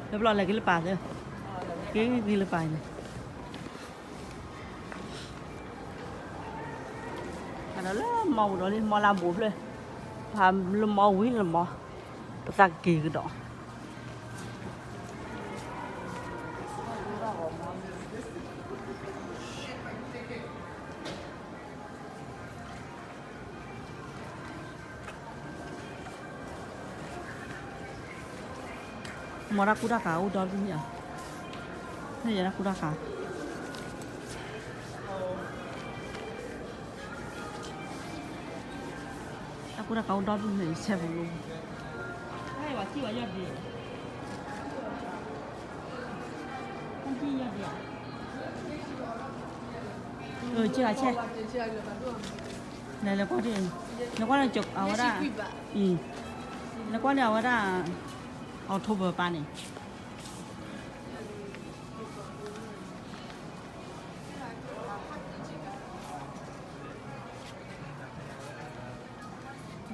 လၢဘျီလဲၤက့ၤလၢပၢ်သၢ, က့ၤက့ၤလၢပၢ်န့ၣ်, ဒီးလၢမီၢ်ပူၤဒီးလံ မီၢ်လၢအဘူးဖျၢၣ်, ပှၤလၢမီၢ်ဝံၤလၢမီၢ်, ပသးက့ၤကဒီး မ့ၢ်တၢ်ကူတၢ်ကၤအိၣ်ဒီဒူၣ်န့ၣ်ဧါ, န့ၣ်ယတၢ်ကူတၢ်ကၤ, တၢ်ကူတၢ်ကၤအိၣ်ဒီဒူၣ်န့ၣ် ဆဲးပူၤလိ, ဆဲး, လဲၤကွၢ်, လဲၤကွၢ်န့ၣ်အဝဲဒၣ်, လဲၤကွၢ်န့ၣ်အဝဲဒၣ်, October ပၢ်န့ၣ်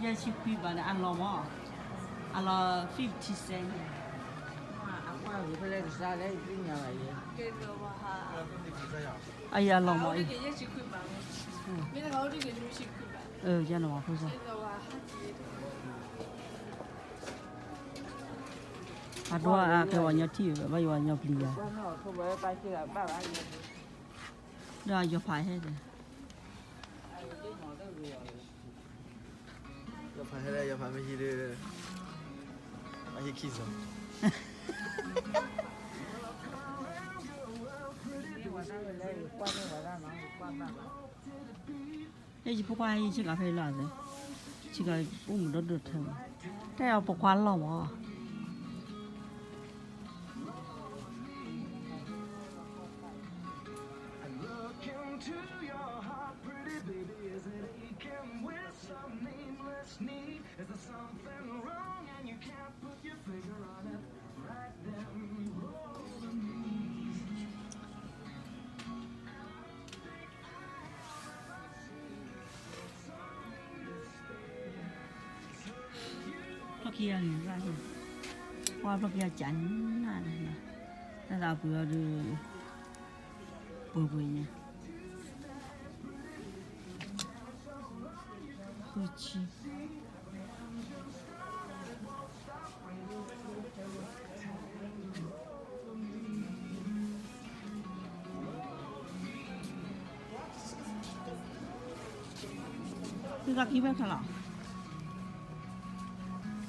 ယဲၢ်ဆံခွံဘၣ်န့ၣ် အလီၢ်မး, အလီၢ် fifty cent, အအံၤအလီၢ်မးအံၤ, ယဲၢ်နမၤဖိစၢ်, အဒိကဲပှၤကညီထံၣ်, ဘၣ်ယွၤကညီပျံၤယၤ, ဒီးယီၤဖးဟဲဒီး ယီၤဖးဟဲလၢယီၤဖးမ့ၢ်ဟံးဒီး, ဟံးခံစီၤ, ယဖိခွါဟဲယဆ့ကၤဖဲလီၤ, ဆ့ကၤအိၣ်မုာ်ဒီဒိၣ်ထဲ, တၢ်အီၤပိာ်ခွါလီၢ်မး ဖျီၣ်ခံဂၤန့ၣ်, ကွၢ်ဖျီၣ်ခံဂၤကနၣ်န့ၣ်, တၢ်သးပှ့ၤအီၤဒီး, ပှ့ၤပှ့ၤညါ, ဃုဆံ သုသးကံၢ်ဖဲဆၣ်လီၤ,